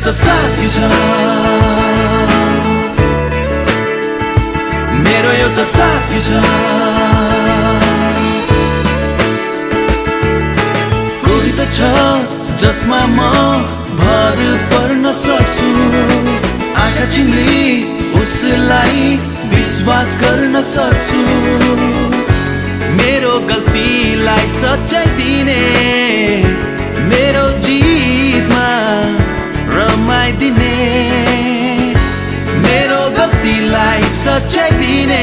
एउटा साथी छ, मेरो एउटा साथी छ। कोही त छ जसमा म भर पर्न सक्छु, आँखा चिम्ली उसलाई विश्वास गर्न सक्छु। मेरो गल्तीलाई सच्याइ दिने, मेरो जितमा रमाइदिने, मेरो गल्तीलाई सच्याइ दिने।